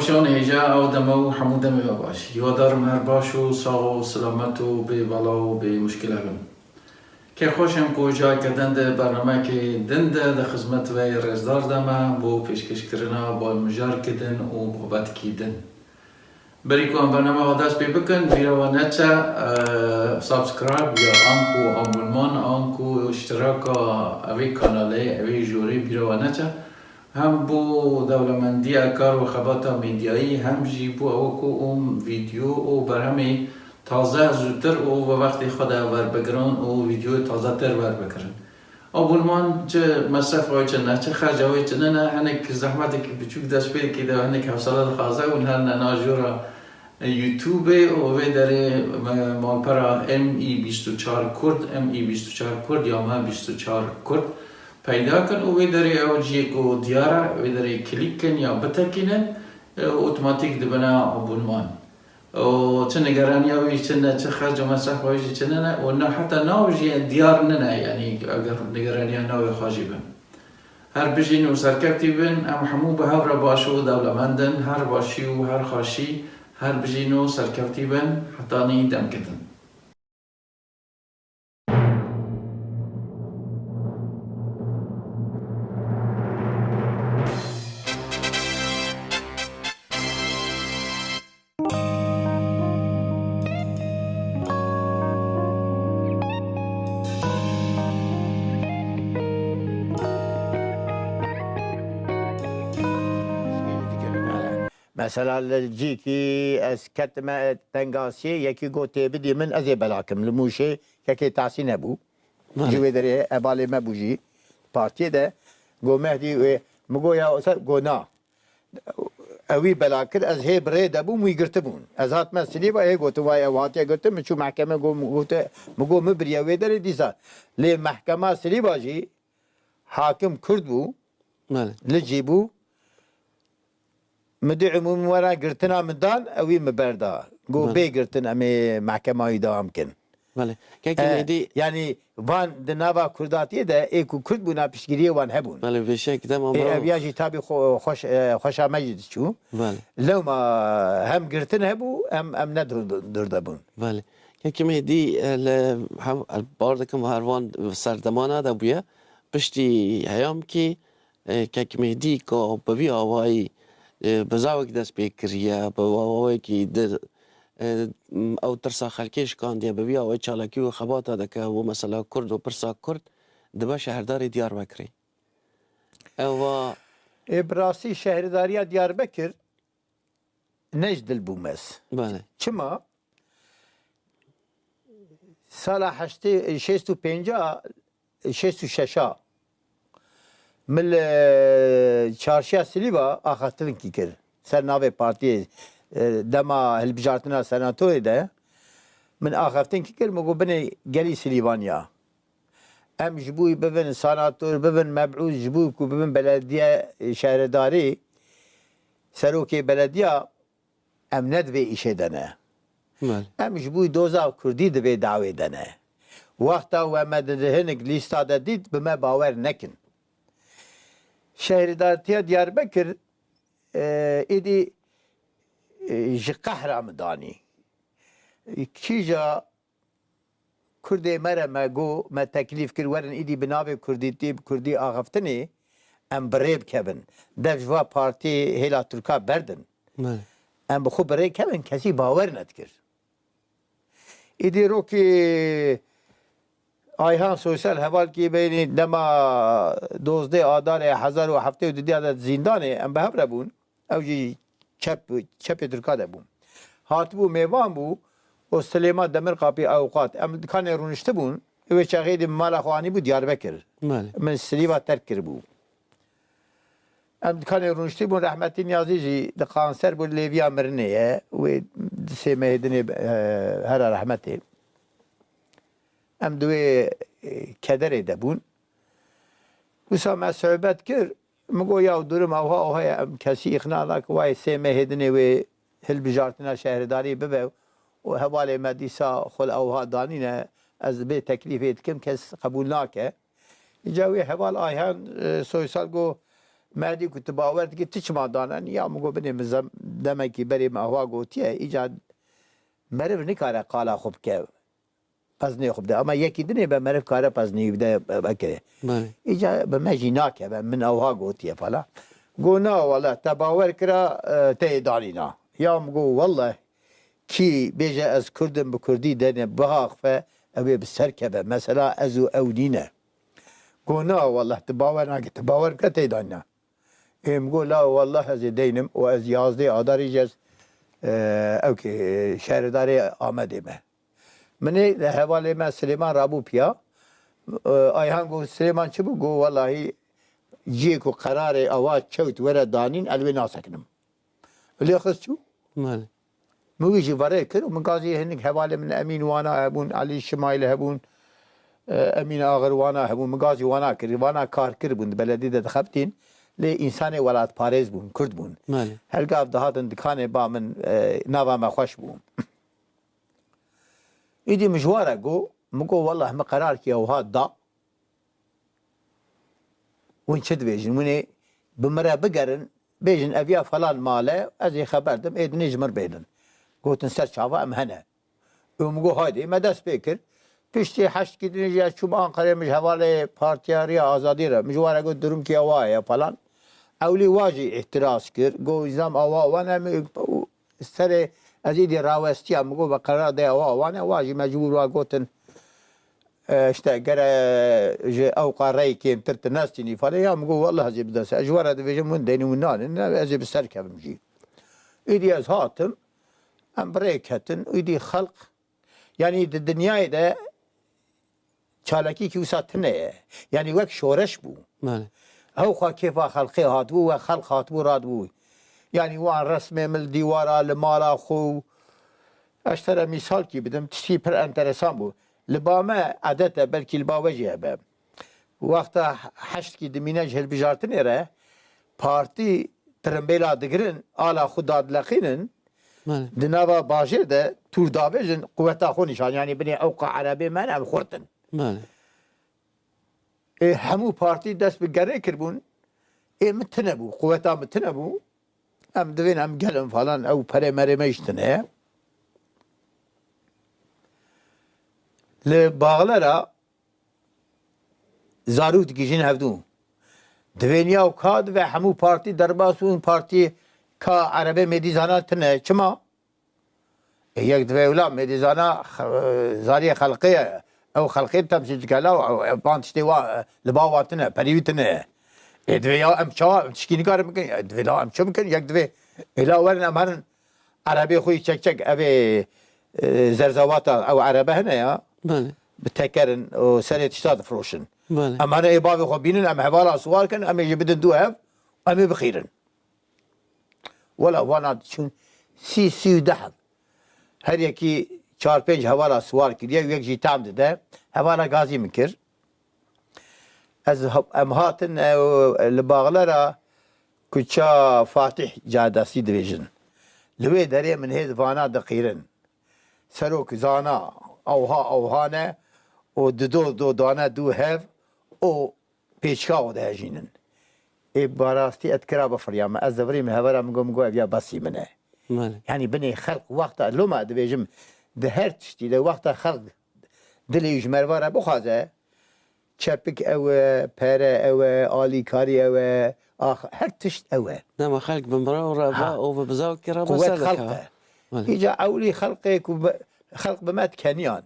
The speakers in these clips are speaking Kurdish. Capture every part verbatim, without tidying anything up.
Çon hêja ew deme û hemû demê we baş. Hîwadar im her baş û sax û silamet û bê bela û bê muşkile bin. Kêfxweş im ku ji aliyê din de bernameyekê din de di xizmet we yê rêzdar de me bo pêşkêşkirina balmijarkê din û babetekî din. Berî ku em bername xwe dest pê bikin, bîra we neçe, e, subscribe ya anku abonman, anku iştiraka evê kanalê, evê jorê bîra we neçe. Hem bo dewlemendiya kar û xebata medyayî, hem jî bo ew ku em vîdeo û berhemê taze zûtir û bi wextê xwe de werbigirin û vîdeoyê tazetir werbigirin. Abonman çi mesref wê çi ne, çi xerca wê çi ne, ne, hinek zehmetekî biçûk dest pê dike de, hinek hewsele dixwaze û her ne na jora YouTube û vê derê me malpera M E bîst û çar Kurd, M E bîst û çar Kurd ya me bîst û çar Kurd peyda kin û vê derê ew cihê ku diyar e, vê derê klîk kin ya bitekînin, e, otomatîk dibine abonman. û çi nigeraniya wî çi ne, çi xerc û mesref wê jî çi ne ne û ne heta nav jî diyar nine, yanî eger nigeraniya navê xwe jî bin. Her bijîn û serkevtî bin, em hemû bi hev re baş û dewlemend in, her başî û her xaşî, her bijîn û serkevtî bin, hetanî demkê din. Mesela li cîkî ez ketime tengasiyê, yekî got tê bidî min, ez ê belakim. Li Mûşê kekê Tahsîn hebû. Belê. Ji wê derê hevalê me bû jî partiyê de. Go Mehdî wê, min go ya, go na. Ew wî bela kir, ez hê bi rê de bûm, wî girtibûn. Ez hatime Silîva, hê gotim, vay ew hatiye girtin, min çû mehkeme, go, min gote, min go, min biriye wê derê dîsa. Lê mehkema Silîva jî hakim Kurd bû, Belê. Li cî bû. Min dê umûmî were girtina min dan, ew wî min berda. Go Belê. Bê girtin, em ê mehkema wî dewam kin. Belê. Kekî E, Mehdî yanî van di nava Kurdatiyê de ê ku Kurd bûna piştgiriyê wan hebûn. Belê, vêşek dema Ê, mero ev ya jî tabî xwe-, xweş-, e, xweşa me jî diçû. Belê. Lewma hem girtin hebû, hem em ne dur-, dur de bûn. Belê. Kekî Mehdî, e, li hem, e, bar dikim her van serdemana de bûye. Piştî heyam kî, e, Kek Mehdî ka bi vî awayî, e, bizawek dest pê kiriye, bi awayekî di, e, ew tirsa xelkê şikandiye, bi vî awayî çalakî û xebata dike û mesela Kurd û pirsa Kurd dibe şehrdarê Diyarbekirê. Ew va Ê, bi rastî şehrdariya Diyarbekir ne ji dil bû me. Belê. Çima? Sala heştê, şêst û pênca, şêst û şeş a min li çarşiya Silîva axaftinkî kir. Ser navê partiyê, e, dema hilbijartina senatorê de min axaftinkî kir, min got binê gelî Silîvaniya. Em ji bo bibin sanator, bibin mebûs, ji bo ku bibin belediye, e, şehredarî, serokê belediya, em ne di vê îşê de ne. Belê. Em ji bo doza kurdî di vê dawê de ne. Wexta we me di hinek lîsta de dît, bi me bawer nekin. Şehredartiya Diyarbekir, e, êdî, e, ji qehra min danî. Kîja Kurdê me re me got, me teklîf kir, werin îdî bi navê kurdîtî, bi kurdî axiftinê em bi rê bikevin. Dev ji va partî hêla Tirka berdin. Belê. Em bi xwe bi rê kevin, kesî bawer nedikir. Îdî rokî Ayhan Soysal hevalkî beynî dema dozdeh Adarê hezar û heftê û dudiya de zîndanê em bi hev re bûn. Ew jî çep, çepê Tirka de bû. Hatibû mêvan bû û Silêman Demirkapî avukat. Em dikanê rûniştibûn. Wê çaxê dî mala xwe anîbû Diyarbekir. Belê. Min Silîva terk kiribû. Em dikanê rûniştibûn, rehmetî Niyazî jî di kanser bû, lêviya mirinê ye. Wê di sê mehê dinê, e, hera rehmetê. Em di wê, e, kederê de bûn. Wisa me sohbet kir, min got, "Ya durum awha awha ye, em kesî îqna nakin, wayê sê mehê dinê wê hilbijartina şehredarî bibe û hevalê me dîsa xwe li awha danîne, ez vê teklîfê dikim, kes qebûl nake." Îca wê heval Ayhan, e, Soysal got, Me dî ku tu bawer dikî, tu çima dane? Ya min got, binê min zem-, demekî berê min ewa gotiye, îca meriv nikare qala xwe bike. Peznê xwe bide. Ama yekî dinê be meriv kare peznê bide, e, bike. Belê. Îca bi me jî nakeve, min ewha gotiye falan. Go na wele te bawer kira, e, te yê danîna. Ya min go wele kî bêje ez Kurd im, bi Kurdî dene biaxife, ew ê bi ser keve. Mesela ez û ew nîne. Go na wele tu bawer nake, tu bawer bike te yê danîna. Ê min go la wele ez ê deynim û ez yazdê Adarê jî ez, e, ew kê, şaredarê Amedê me. Min ê li hevalê me Silêman rabû piya. E, Ayhan got, Silêman çi bû? Got, welahî ciyê ku qerarê awa kewt were danîn, ez li wê nasekinim. Lê xist çû. Belê. Min wî jî verê kir û min gazî hinek hevalê min Emîn wana hebûn, Elî Şimayl hebûn, e, Emîn Axir wana hebûn. Min gazî wana kir, wana kar kir bûn, di beledî de dixebitîn. Lê însanê welatparêz bûn, Kurd bûn. Belê. Her gav dihatin dikanê ba min, e, nava me xweş bû. Îdî min ji wa re got, min got, wellah min qerar kiriye wiha da. Hûn çi dibêjin? Hûn ê bi min re bigerin, bêjin ev ya falan mal e, ez ê xeber dim, ê dinê ji min bêdin. Gotin ser çava em hene. Û min got, haydê, me dest pê kir. Piştî heştkî dinê jî ez çûm Anqerê, min ji hevalê Partiya Riya Azadî re, min ji wa re got, durumkiya wa ye falan. Ewlî wa jî îtiraz kir. Got, nizam awa wan em serê ez îdî rawestiya, min got, be qerar de awa wan e, wa jî mecbûr wa gotin, e, işte gere ji ewqa rey kêmtir tu nestînî falan. Ya min got, wellah ez ê bidese. Ez ji we re dibêjim, hûn deynî hûn nanin, ne, ez ê bi ser kevim jî. Îdî ez hatim, em bi rê ketin, îdî xelq, yanî di dinyayê de çalakîkî wisa tune ye. Yanî wek şoreş bû. Belê. Ew xwe kêfa xelqê hatibû, we xelq hatibû radibû. Yanî wan resmê min li dîwara, li mala xwe û ez te re mîsalkî bidim, tiştî pir enteresan bû. Li ba me edet e, belkî li ba we jî hebe. Wexta heştkî dimîne ji hilbijartinê re partî tirimbêla digirin, ala xwe dadileqînin, Belê. Di nava bajêr de tûr davêjin, quweta xwe nîşan, yanî binê ewqa erebê me ne, em xurt in. Belê. Ê hemû partî dest bi gerê kiribûn, ê min tune bû, quweta min tune bû. Em divên em gel in falan, ew perê merê me jî tune ye. Li Baxlera zarok digihîjin hevdû. Divên ya û ka dibe hemû partî derbas bûn, partî ka erebê mêdî zana tune. Çima? Ê yek divê wila mêdî zana, xe-, zariyê xelqê ye. Ew xelqê temsîl dike, la ew, ew, van tiştê wa, li ba wan tune, perî wî tune. Ê divê ya em çawa, em tişkî nikarin bikin? Ê divê la em çi bikin? Yek divê, ê la werin em herin Erebê xwe yî çek çek, ev ê, e, zerzewata, ew erebe hene ya. Belê. Bi tekerin û serê tişta difiroşin. Belê. Em hene ê bavê xwe bînin, em hevala siwar kin, em ê jî bidin dû hev, em ê bixîrin. Wela vana diçûn sî, sî û deh hev. Her yekî çar pênc hevala siwar kiriye, yek jî tam dide. Hevala gazî min kir. Ez ha-, em hatin, e, li Baxlera kuça Fatîh Cadesî dibêjin. Li wê derê min hêd vana diqîrin. Serok zana, ewha ewha ne û dido do dane dû hev û pêçka xwe dihejînin. Ê barastî et kira bifiriyame. Ez divirîm hevera min got, min got, ev ya besî min e. Belê. Yanî binê xelq wexta, loma dibêjim, di her tiştî de wexta xelq dilê ji merva re bixwaze, çepik ew e, pere ew e, alîkarî ew e, ax-, her tişt ew e. Dema xelk bi mirav re Ha. ve û bi bizawkî re Quwet ser xelq dikeve. e. Belê. Îca ewlî xelqê ku be-, xelq bi me dikeniyan.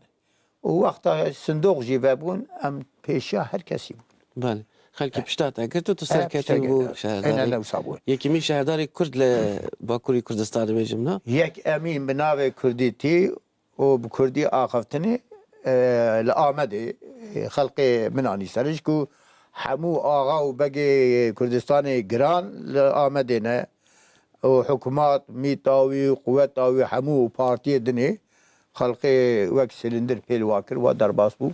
Û wexta sindoq jî vebûn, em pêşiya her kesî bûn. Belê. Xelkî Eh. pişta te girt û tu Eh, serketî pişta bû girt. şeherdar. Eynen wisa bû. Yekîmî şehdarê Kurd li Bakurî Kurdistanê bêjim, na? Yek Emîn bi navê Kurdîtî û bi kurdî axiftinê, e, li Amedê, e, xelkê min anî ser ji ku hemû axa û begê Kurdistanê giran li Amedê ne û hikûmat, mîta wî, quweta wî, hemû partiyê dinê xelkê wek silindir pêl wa kir, wa derbas bû,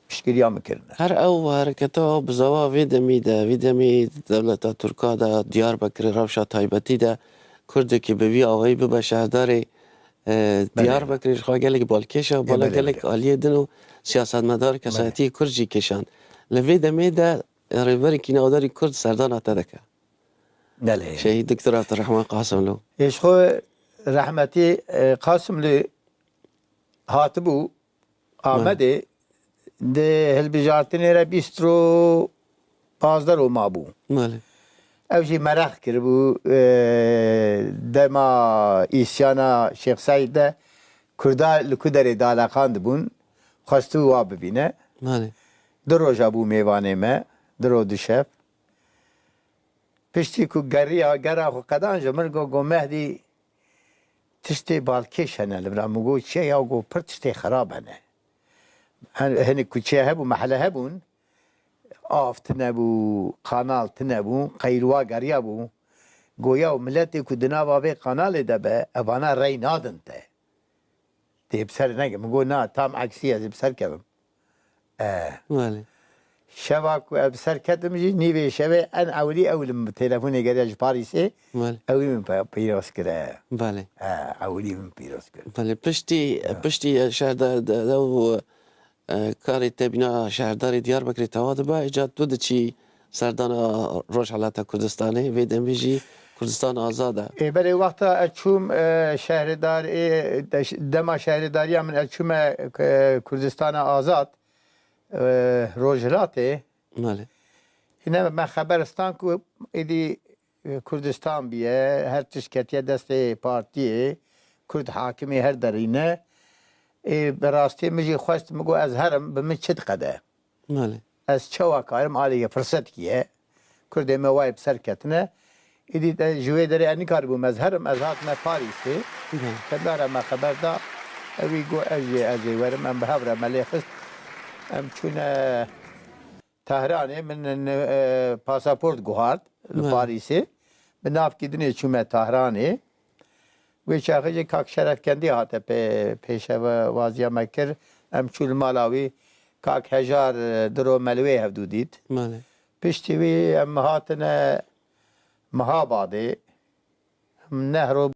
piştgiriya min kirine. Her ew hereketa bizava vê demî de, vê demî dewleta Tirka de, Diyarbekirê rewşa taybetî de Kurdekî bi vî awayî bibe şehdarê E, Belê. Diyarbekirê ji xwe gelek balkêş e, Ê, bala belê, gelek belê. aliyê din û siyasetmedar, Belê. kesayetiyê Kurd jî kêşand. Li vê demê de, e, rêverekî navdarî Kurd serdana te dike. Belê. Şehîd Doktor Abdurrahman Qasimlu. Ê, ji xwe rehmetî, e, Qasimlu hatibû Amedê, di hilbijartinê re bîst ro pazdeh ro mabû. Belê. Ew jî mereq kiribû, e, dema îsyana Şêx Seîd de Kurda li ku derê daleqandibûn, xwestibû wa bibîne. Belê. Du roja bû mêvanê me, du roj du şev. Piştî ku geriya, gera xwe qedan ji min got, got, Mehdî, tiştê balkêş hene li vira. Min got, çi ye? Ya got, pir tiştê xirab hene. Hin-, hinek kuçeya hebû, mehele hebûn. Av tune bû, kanal tune bû, qeyrwa geriya bû. Goya û miletê ku di nava vê kanalê de be, evana rey nadin te. Tê bi ser neke. Min got, na, tam eksî, ez ê bi ser kevim. E. Belê. Şeva ku ez bi ser ketim jî, nîvê şevê en ewilî ew li min bi telefonê geriya ji Parîsê, Belê. Ewî min pe-, pîroz kire. Belê. E, ewilî min pîroz kir. Belê. Piştî, Ya. piştî şeherdar de, de û, e, karê te bîna şehdarê Diyarbekirê tewa dibe, îca tu diçî serdana Rojhelata Kurdistanê, vê demê jî Kurdistan Azad e. Ê, berê wexta ez çûm, e, şehredar, ê, de-, dema şehredariya min ez çûme, e, Kurdistana Azad, e, Rojhilatê. Belê. Hîne me xeber stan ku êdî, e, Kurdistan bûye, her tişt ketiye destê partiyê, Kurd hakimê her derî ne. Ê, bi rastî min jî xwest, min got ez herim, bi min çi diqede? Belê. Ez çawa karim alî ye, firsetkî ye. Kurdê me wayê bi ser ketine. Îdî de ji wê derê ez nikaribûm ez herim, ez hatime Parîsê. Belê. Te dara me xeber da. Ewî got ez jî ez ê werim, em bi hev re me lê xist. Em çûne Tehranê, min, e, pasaport guhart li Belê. Parîsê. Bi navkî dinê çûme Tehranê. Wê çaxê jî kak Şerefkendî hate pê-, pêşewaziya me kir. Em çû li mala wî, kak Hejar, e, di ro me li wê hevdû dît. Belê. Piştî wî em hatine Mihabadê. Em neh ro